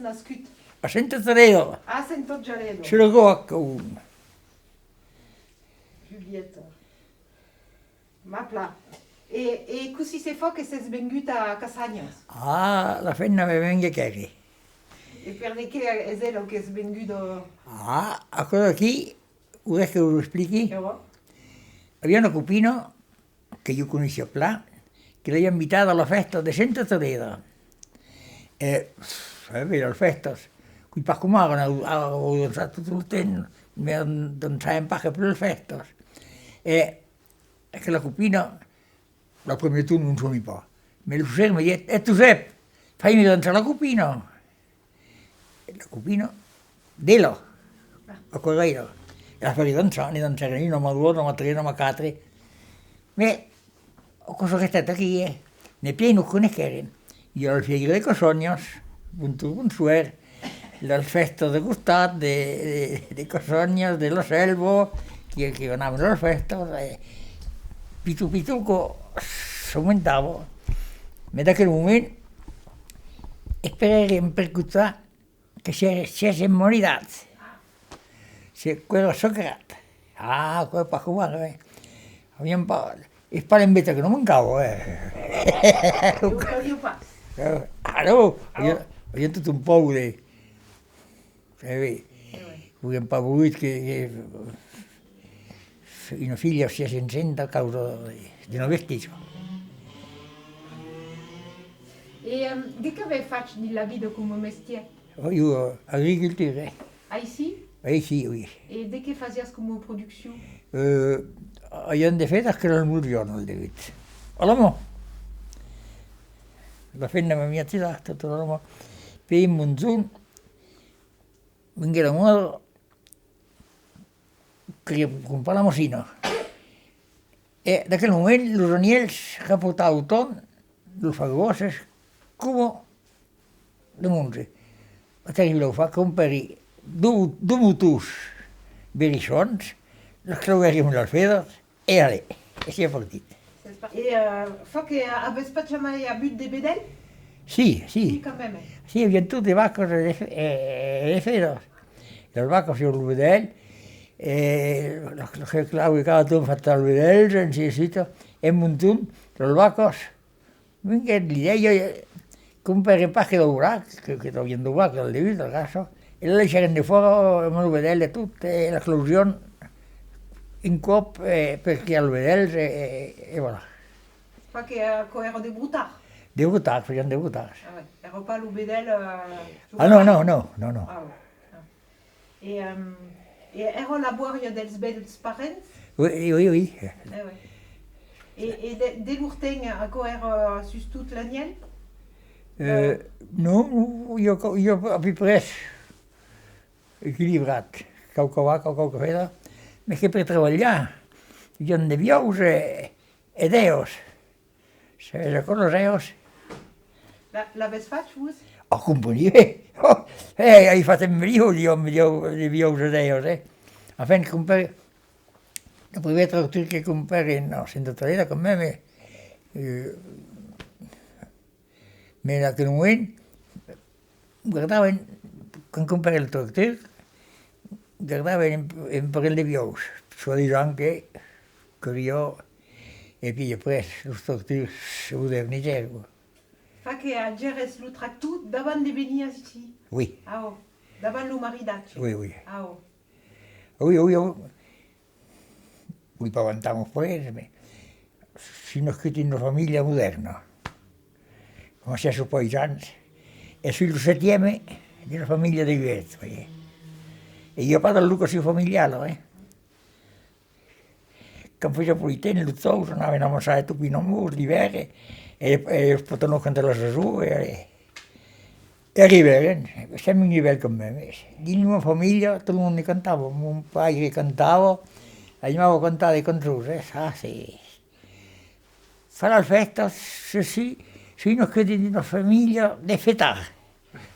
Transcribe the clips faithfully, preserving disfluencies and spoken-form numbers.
Nascut? A Senta Teresa. A Senta Teresa. Sur le Goac, on. Julieta. M'a plan. E, e cossí se fa que sètz vengut a Cassanhas? Ah, la femna me venguèc quèrre. E per de qué es ela qu'es venguda? Ah, aquò d'aquí, volètz que vos expliqui? E ouais. Aviá una copina que jo coneissiá plan, que l'aviá invitada a la fèsta de Senta Teresa. E, sabe, las fèstas, qu'es pas coma ara, ara, ara, dançar tot lo temps, mès dançàvem pas que per las fèstas. E aquela copina, la premièr torn, non soni pas. Mès lo ser me diguèt: «E Josèp, fai-me dançar la copina!» La copina d'ela, aquò èra. E la faguèri dançar, ne dancèrem una, ma doas, ma tres, ma quatre. Mès aquò s'arrestèt aquí, eh. Ne pièi nos coneguèrem. I a la fièira de Cassanhas, bonjorn, bonsoèr, las fèstas de costat, de, de, de Cassanhas, de la Selva, que, que anàvem a las fèstas, e piton, piton, aquò s'aumentava. Mès d'aquel moment, esperèrem per cochar que se, se, se maridats. Se, qu'èra sacrat. Ah, aquò es pas coma, eh. Aviam pas, es pas l'embeta que nos mancava, eh. Lo caliá pas. Eh, ah, non, aviam, aviam tot un pauc de, eh, oui. Auriam pas volut que, que una filha sièsse enceinte a causa de, d'una bestisa. E, ehm, de qu'avètz fach dins la vida coma mestièr? Oh, jo, eh, agricultura, eh. Aicí? Aicí, oui. E de qué fasiás coma produccion? Eh, aviam de fedas que las moliam al debut. A la man. La femna m'aviá ajudat, tot a la man. Puèi un bon jorn, venguèt la mòda, caliá crompar la machina. E d'aquel moment, los anièlhs raportavan autant los fagòsses coma de monde. Aquel que voliá far, crompèri dos, dos motors Berissons, los clauèri amb las fedas, e allez, e siá partit. E, eh, fa que avètz pas jamai avut de vedèl? Si, si. Si, quand même. Si, aviam tot de vacas e de fe-, e, e de fedas. Las vacas, siá lo vedèl, e las, las clauas, cada torn fasiá los vedèls, ainsi de suite. E un bon jorn, las vacas, venguèt l'idèia, eh, crompèrem pas que daus bracs, que, que aviam daus bracs al debut de la caça, e las laissèrem defòra amb lo vedèl e tot, e las clausiam un còp, eh, per criar los vedèls, e, e, e voilà. Fa que, eh, aquò èra de brotards? De brotards, fasiam de brotards. Ah ouais. Èra pas lo vedèl, eh, Ah non, non, non, non, non. Ah ouais. Ah. E, ehm, e èra la bòria dels bèls parents? Oui, oui, oui. Eh ouais. E, e de, de lor temps, aquò èra sustot l'anièlh? Eh, non, i a, i a à peu près equilibrat. Quauqua vaca, quauqua feda. Mès que per trabalhar, i a de biòus e, e d'èus. Sabes aquò, los èus? La, l'avètz fach, vos? Oh, compreni ben! Oh, eh, ai fach un milion, de milion, de milions d'èus, eh. Enfin, crompèri, lo primièr tractor que crompèri, non, Senta Teresa quand même, eh, eh, mès en aquel moment, gardavan, quand crompèri lo tractor, gardavan un, un parelh de biòus, soi-disant que caliá, e puèi après, los tractors se modernizèron. Fa que agèretz lo tractor davant de venir aicí? Oui. Ah, oh. Davant lo maridatge? Oui, oui. Ah, oh. Oui, oui, oui. Vòli pas vantar mos parents, mès soi nascut dins una familha modèrna. Comencèri a païsans, e soi lo setième dins la familha de uèch, veiretz. E i a pas d'allocacion familiala, eh. Quand fasiá polit temps, los jòus anavan amassar de topinambòs l'ivèrn, e, e los patanons cantar la chanson, e, e arribèrem, sèm un nivèl quand même. Dins ma familha, tot lo monde cantava, mon paire cantava, aimava cantar de cançons, eh, ça, c'est, far las fèstas, ceci, soi nascut dins una familha de fetards.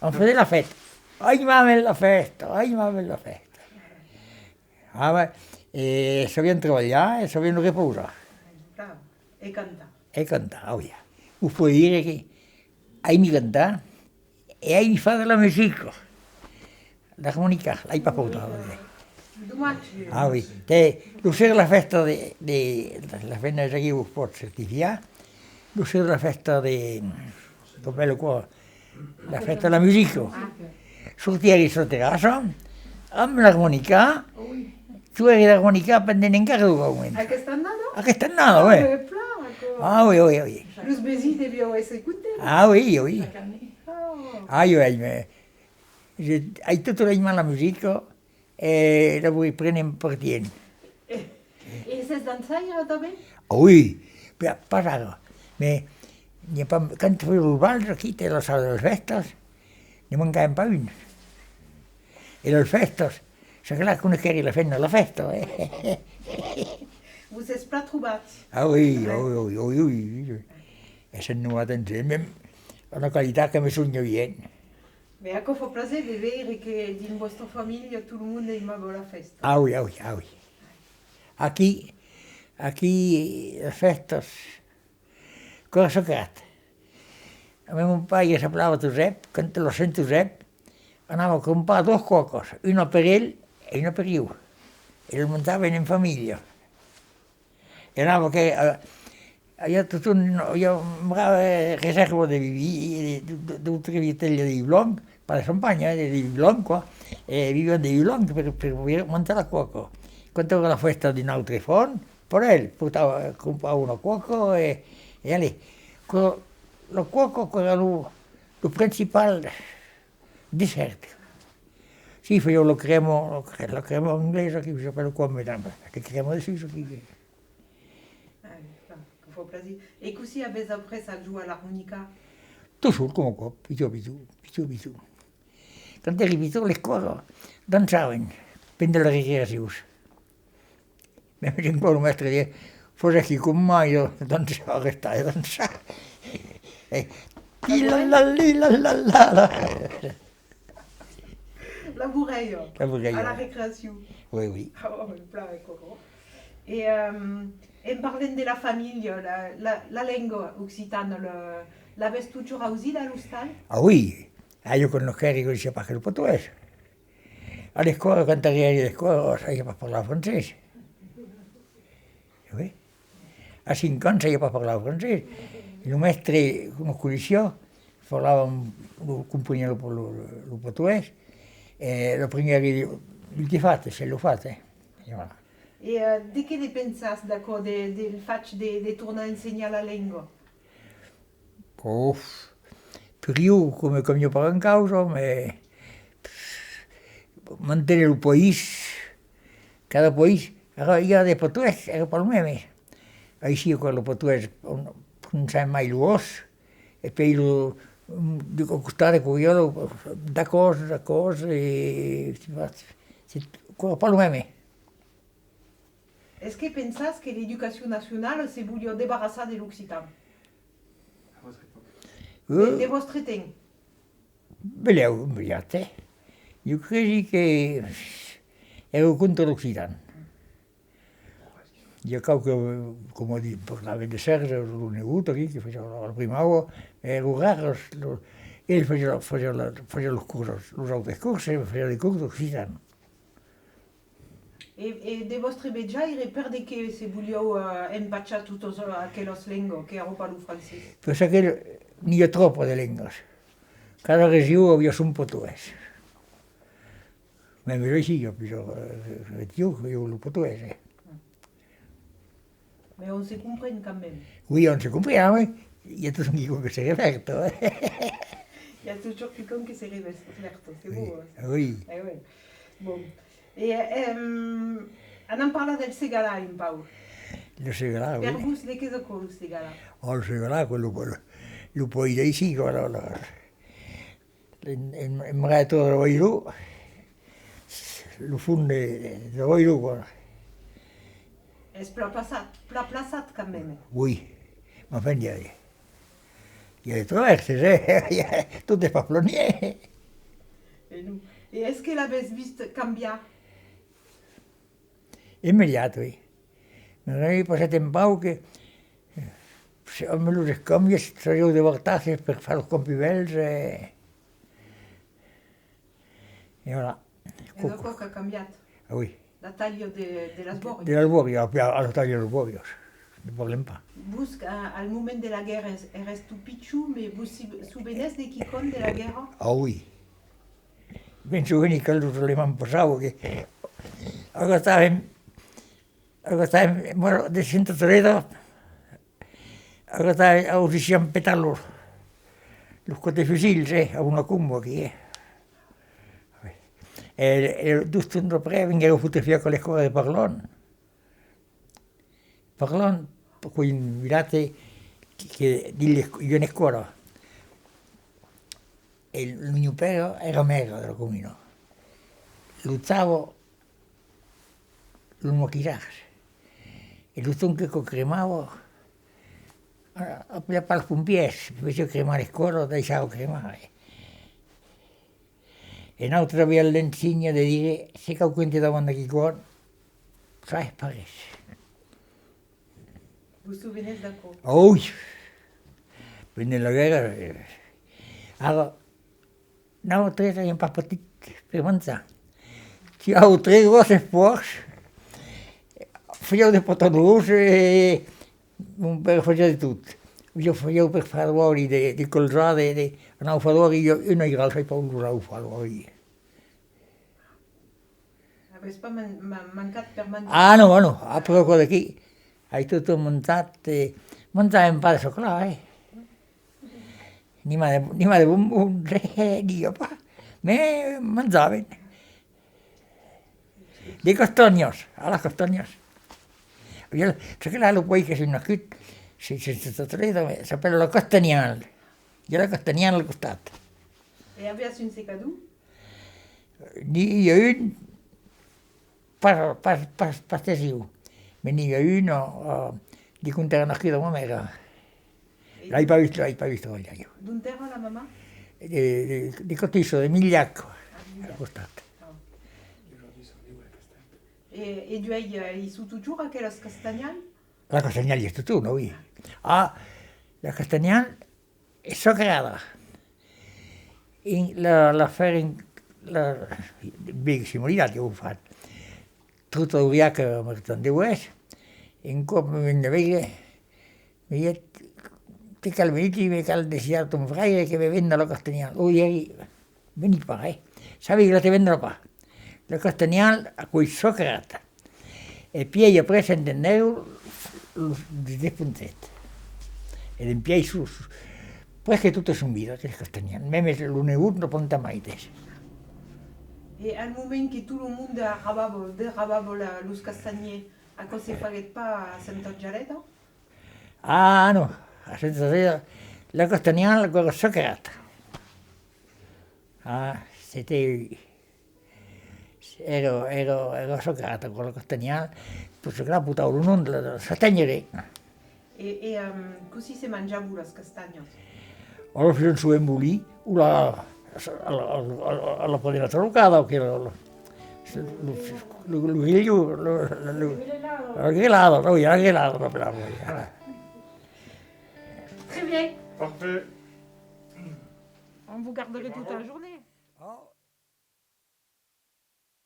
On faisait la fête. Aimàvem la fèsta, aimàvem la fèsta. Ah, ben, e sabiam trabalhar e sabiam nos repausar. Clar. E cantar. E cantar, oui. Vos pòdi dire que aimi cantar, E ai fach de la musica. D'armonica, l'ai pas portada. Domatge. Ah oui. Te, lo ser la fèsta de, de, la fèsta aquí vos pòt certifiar. Lo ser de la fèsta de, com apèla aquò? La fèsta de la musica. Sortièri sus la terrassa, amb l'armonica, joguèri l'armonica pendent un quart d'ora au mens. Aquesta annada? Aquesta annada, oui. Ah, oui, oui, oui. Los vesins devián èsser contents. Ah, oui, oui. Ah, oui, mais, ai totjorn aimat la musica e la vòli prene en partiment. E, e sètz dançaire tanben? Ah oui, pas, pas ara, mais n'i a pas, quand fasián los bals aquí, te la sala de las fèstas, ne mancava pas un. E las fèstas, se clar, coneguèri la femna de la fèsta, eh. Vos sètz plan trobats. Ah oui, oui, oui, oui, oui. E sèm novats ensems, una qualitat que me sonha bien. Mès aquò fa plaser de veire que dins vòstra familha tot lo monde aimava la fèsta. Ah oui, ah oui, ah oui. Aquí, aquí, las fèstas, quò èra sacrat. Amé mon paire s'apelava Josèp, quand lo sent Josèp, anava crompar dos còcas, una per el e una per ieu. E lo manjavan en familha. E anava que, eh, aviá totun, aviá una brava resèrva de vi, de, de, d'autres botèlhas de vin blanc, pas de champagne, eh, de vin blanc, quoi. E bevián de vin blanc per, per poder manjar la còca. Quand èra la fèsta d'un autre fònt, per el, portava, crompava una còca e, e allez. Aquò, la còca, aquò èra lo, lo principal dessèrt. Si, fasián la crèma, la cre-, la crèma anglesa, que s'apèla aquò, mès la crèma de susa, aquí. Ah, clar, que fa plaser. E cossí avètz aprés a jogar l'armonica? Totjorn, coma aquò, pichon, pichon, pichon, pichon. Quand èri pichon, l'escòla dançavan pendent las recreacions. Mème un còp lo mèstre diguèt: «Fasètz quicòm mai, donc, arrestatz de dançar.» E ti la la li la la la la. La borrèia. La borrèia. A la recreacion. Oui, oui. Ah, oh, plan, aquò. E, euh, en parlant de la familha, la, la, la lenga occitana, la, l'avètz totjorn ausida a l'ostal? Ah oui! Ah, ieu, quand lo qu'èri, coneissia pas que lo patoès. A l'escòla, quand arribèri a l'escòla, sabiá pas parlar francés. Oui. A cinc ans, sabiá pas parlar francés. E lo mèstre nos coneissiá, parlava, lo, compreniá lo, lo, lo patoès. E lo prenguèri, lo que fat, se lo fat, eh. E voilà. E, eh, de qué ne pensas, d'aquò, de, del fach de, de tornar ensenhar la lenga? Òf, per ieu, coma cambiar pas grand causa, mès, pff, manténer lo país, cada país, ara i a de patoès, èra pas lo mème. Aicí, aquò, lo patoès, on, prononciam mai lo os, e pèi lo, mm, de, au costat de Coriòl, d'acòs, d'acòs, e, se fa, se, aquò, pas lo mème. Es que pensas que l'educacion nacionala se voliá desbarrassar de l'occitan? De, de vòstre temps? Belèu, un briat, eh? Ieu cresi que èra contra l'occitan. I a quauque, coma di-, parlava de Serge, lo nebot aquí, que fasiá la, la primaua, èra rar, lo, el fasiá, fasiá la, fasiá los cors, los autres cors, e fasiá de cors d'occitan. E, e de vòstre vejaire, per de qué se voliáu, eh, empachar totas, eh, aquelas lengas, qu'èra pas lo francés? Per çò que n'i a tròp de lengas. Cada region aviá son patoès. Mème aicí, i a plusieurs, eh, regions que i a lo patoès, eh. Mès on se compren quand même. Oui, on se comprend, ah oui. I a totjorn quicòm que se revèrta, eh. I a totjorn quicòm que se revèrta, se vòl, eh. Oui. Eh oui. Bon. E, em, anam parlar del Segalar un pauc. Lo Segalar, oui. Per vos, de qu'es aquò, lo Segalar? Oh, lo Segalar, aquò, lo, lo, lo país d'aicí, aquò, la, la, en, en, en dreta de l'Avairon, lo fons de, de l'Avairon, quoi. Es plan plaçat, plan plaçat quand même. Oui, mès enfin, i a, i a de travèrses, eh? Tot es pas planièr. E non. E es que l'avètz vist cambiar? Immediat, oui. Mès ai passat un pauc que, eh, amb los escambias, s'avián de bartasses per far los campus bèls, eh, E voilà. E d'aquò qu'a cambiat? Ah oui. La talha de, de las bòrias? De las bòrias, a, a la talha de las bòrias, ne parlem pas. Vos, a, al moment de la guèrra, èretz, èretz tot pichon, mès vos si-, sovenètz de quicòm de la guèrra? Ah oui. Me'n soveni quand los alemands passavan, que agatàvem, agatàvem, bueno, de Senta Teresa, agatàvem, ausissiam petar los, los còps de fusils, eh, a una comba aquí, eh. E, e dos jorns après, venguèron fotre fuòc a l'escòla de Parlon. Parlon, aquò's un vilatge que, que dins l'esc-, i a una escòla. E lo meu pèra èra maire de la comuna. Lotjava los maquisards. E lo jorn que quò cremava, a-, apelava pas los pompièrs, fasiá cremar l'escòla, daissava cremar, eh. E nautres aviam l'insígnia de dire, se quauqu'un te demanda quicòm, fas pas res. Vos sovenètz d'aquò? Oi! Pendent la guèrra, eh, ara, nautres aviam pas patit per manjar. Tiavan tres gròsses pòrcs, fasián de patadols e Mon paire fasiá de tot. Ieu fasiá per far d'òli de, de colzar, de, de, anava far d'òli, ieu, un airal, sai pas ont los anava far d'òli. Avètz pas man-, man-, mancat per manjar? Ah non, ah non, après aquò d'aquí, ai tot manjat, eh, manjàvem pas de choclat, eh. Ni mai de, ni mai de bonbons, eh, diga pas, mès manjàvem. De castanhas, a las castanhas. Ieu, çò que la, lo país que soi nascut, se, se, se, se, s'apèla la Castanhal. I a la Castanhal al costat. E aviatz un secador? N'i a un, pas, pas, pas, pas tesiu, mès n'i a un, eh, de quand èra nascuda ma maire. L'ai pas vist, l'ai pas vist trabalhar, ieu. D'ont èra la mamà? De, de, de Cotissa, de Milhac, al costat. Ah. E, e duèi, eh, i son totjorn aquelas castanhals? La Castanhal i es totjorn, oui. Ah, la Castanhal es sacrada. In, la, la fèren, la, ben, se m'oblidat que vos fan. Tot auriá que marchant de uèis, un còp me vèn de veire, me dièt, te cal venir, me cal decidar ton fraire que me venda la Castanhal. Oi, ai, veni pas, eh. Sabi que la te vendrà pas. La Castanhal, aquò's sacrat. E pièi après s'entendèron los, los despontèt. E dempièi sus, presque tota son vida, aqueles Castanhal. Mèmes lo nebot ne planta maites. E al moment que tot lo monde arrabava, derrabava la, los castanhièrs, aquò se faguèt pas a Senta Jaleta? Ah non, a Senta Jaleta, la Castanhal, aquò èra sacrat. Ah, c'était, èra, èra, èra sacrat, aquò, la Castanhal, tot çò que la portava lo nom de la, de la Castanhèra. E, e, ehm, cossí se manjavan las castanhas? O las fasián sovent bolir, o la, a la, a la, a la, a la pòdem atraucada, o que la, la, lo, lo, lo grilho, lo, lo, lo, la grelada, oui, la grelada, l'apelavan, oui, ara. Très bien. Parfait. On vous garderait toute la journée.